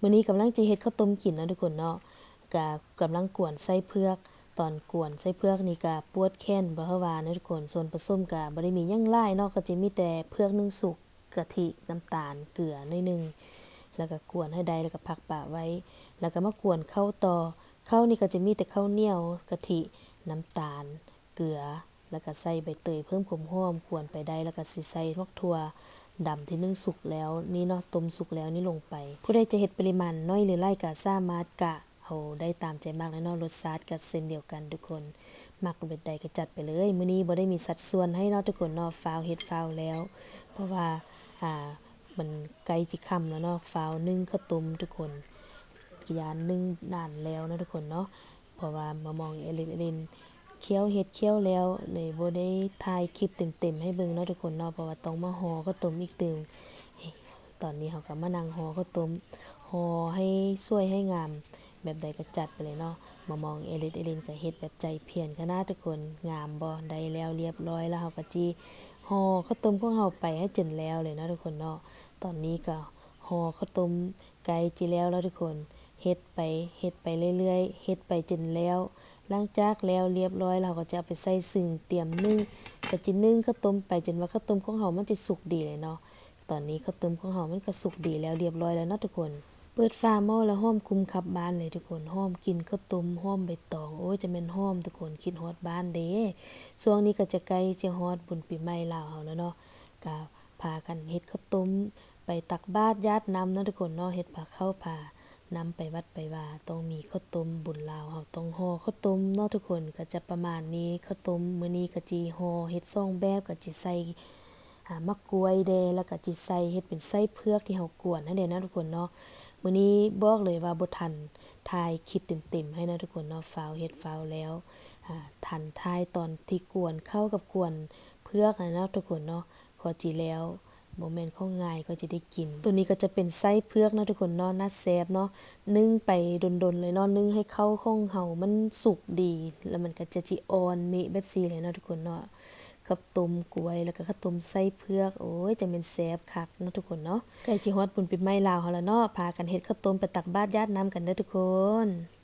ມື້ນີ້ກຳລັງຈະເຮັດເຂົ້າຕົ້ມກິນເນາະທຸກຄົນເນາະ ກະກຳລັງກວນໄສ້ເຜືອກ. ຕອນກວນໄສ້ເຜືອກນີ້ກະປວດແຂນບໍ່ເຮົາວ່າເນາະທຸກຄົນ. ສ່ວນປະສົມກະບໍ່ໄດ້ມີຫຍັງຫຼາຍເນາະ ກະຈະມີແຕ່ເຜືອກໜຶ່ງສຸກ, ກະທິ, ນ້ຳຕານ, ເກືອໜ້ອຍໜຶ່ງ ແລ້ວກະກວນໃຫ້ໄດ້ ແລ້ວກະພັກປະໄວ້ ແລ້ວກະມາກວນເຂົ້າຕໍ່. ເຂົ້ານີ້ກະຈະມີແຕ່ເຂົ້າໜຽວ, ກະທິ, ນ້ຳຕານ, ເກືອ ແລ້ວກະໃສ່ໃບເຕີຍເພີ່ມຄວາມຫອມ. ກວນໄປໄດ້ແລ້ວກະຊິໃສ່ໝາກຖົ່ວດຳທີ່ໜຶ້ງສຸກແລ້ວນີ້ເນາະ ຕົ້ມສຸກແລ້ວນີ້ລົງໄປ. ຜູ້ໃດຈະເຮັດປະລິມານໜ້ອຍຫຼືຫຼາຍກະສາມາດກະເອົາໄດ້ຕາມໃຈມັກເລີຍເນາະ. ລົດຊາດກະເຊັ່ນດຽວກັນທຸກຄົນ ມັກແບບໃດກະຈັດໄປເລີຍ. ມື້ນີ້ບໍ່ໄດ້ມີສັດສ່ວນໃຫ້ເນາະທຸກຄົນເນາະ ຟ້າວເຮັດຟ້າວແລ້ວ ເພາະວ່າ ອ່າ ມັນໃກ້ຊິຄ່ຳແລ້ວເນາະ. ຟ້າວໜຶ້ງເຂົ້າຕົ້ມທຸກຄົນ ຢ້ານໜຶ້ງນານແລ້ວເນາະທຸກຄົນເນາະ ເພາະວ່າມາມອງເອລິນ ເອລິນ ຂ້ຽວເຮັດຂ້ຽວແລ້ວ ເລີຍບໍ່ໄດ້ຖ່າຍຄລິບເຕັມໆໃຫ້ເບິ່ງເນາະທຸກຄົນເນາະ ເພາະວ່າຕ້ອງມາຫໍ່ເຂົ້າຕົ້ມອີກຕື່ມ. ຕອນນີ້ເຮົາກະມານັ່ງຫໍ່ເຂົ້າຕົ້ມ ຫໍ່ໃຫ້ສວຍໃຫ້ງາມ ແບບໃດກະຈັດໄປເລີຍເນາະ. ມາມອງເອລິນ ເອລິນກະເຮັດແບບໃຈພຽນຂະໜາດທຸກຄົນ. ງາມບໍ່? ໄດ້ແລ້ວລຽບຮ້ອຍແລ້ວ ເຮົາກະຊິຫໍ່ເຂົ້າຕົ້ມຂອງເຮົາໄປໃຫ້ຈົນແລ້ວເລີຍເນາະທຸກຄົນເນາະ. ຕອນນີ້ກະຫໍ່ເຂົ້າຕົ້ມ ໃກ້ຊິແລ້ວແລ້ວທຸກຄົນ ເຮັດໄປ ເຮັດໄປເລື້ອຍໆ ເຮັດໄປຈົນແລ້ວ. ຫຼັງຈາກແລ້ວລຽບຮ້ອຍແລ້ວ ເຮົາກະຈະເອົາໄປໃສ່ຊຶງຕຽມໜຶ້ງ ກະຈະໜຶ້ງເຂົ້າຕົ້ມໄປຈົນວ່າເຂົ້າຕົ້ມຂອງເຮົາມັນຈະສຸກດີເລີຍເນາະ. ຕອນນີ້ເຂົ້າຕົ້ມຂອງເຮົາມັນກະສຸກດີແລ້ວລຽບຮ້ອຍແລ້ວເນາະທຸກຄົນ. ເປີດຝາໝໍ້ແລ້ວຫອມກຸ້ມຂັບບ້ານເລີຍທຸກຄົນ ຫອມກິ່ນເຂົ້າຕົ້ມ ຫອມໃບຕອງ ໂອ້ຍ ຈະແມ່ນຫອມທຸກຄົນ ຄິດຮອດບ້ານເດ້. ຊ່ວງນີ້ກະຈະໃກ້ຈະຮອດບຸນປີໃໝ່ລາວເຮົາແລ້ວເນາະ ກະ ພາກັນເຮັດເຂົ້າຕົ້ມ ໄປຕັກບາດຢາດນ້ຳເນາະທຸກຄົນເນາະ ເຮັດພາເຂົ້າພານ້ຳໄປວັດໄປວາ ຕ້ອງມີເຂົ້າຕົ້ມ. ບຸນລາວເຮົາຕ້ອງຫໍ່ເຂົ້າຕົ້ມເນາະທຸກຄົນ ກະຈະປະມານນີ້. ເຂົ້າຕົ້ມມື້ນີ້ກະຈິຫໍ່ເຮັດສອງແບບ ກະຈິໃສ່ ອາ ໝາກກ້ວຍແດ່ ແລ້ວກະຈິໃສ່ເຮັດເປັນໄສ້ເຜືອກທີ່ເຮົາກວນຫັ້ນແດ່ເນາະທຸກຄົນເນາະ. ມື້ນີ້ບອກເລີຍວ່າບໍ່ທັນຖ່າຍຄລິບເຕັມໆໃຫ້ເນາະທຸກຄົນເນາະ ຟ້າວເຮັດຟ້າວແລ້ວ ອາ ທັນຖ່າຍຕອນທີ່ກວນເຂົ້າກັບກວນເຜືອກຫັ້ນເນາະທຸກຄົນເນາະ. ກວ່າຊິແລ້ວ ບໍ່ແມ່ນຂອງງ່າຍກວ່າຊິໄດ້ກິນ. ໂຕນີ້ກະຈະເປັນໄສ້ເຜືອກເນາະທຸກຄົນເນາະ ໜ້າແຊບເນາະ ໜຶ້ງໄປດົນໆເລີຍເນາະ ໜຶ້ງໃຫ້ເຂົ້າຂອງເຮົາມັນສຸກດີ ແລ້ວມັນກະຈະຈິອ່ອນເມະແບບຊີ້ເລີຍເນາະທຸກຄົນເນາະ. ເຂົ້າຕົ້ມກ້ວຍ ແລ້ວກະເຂົ້າຕົ້ມໄສ້ເຜືອກ ໂອ້ຍ ຈັ່ງແມ່ນແຊບຄັກເນາະທຸກຄົນເນາະ. ໃກ້ຊິຮອດບຸນປີໃໝ່ລາວເຮົາແລ້ວເນາະ ພາກັນເຮັດເຂົ້າຕົ້ມໄປຕັກບາດຢາດນ້ຳກັນເດີທຸກຄົນ.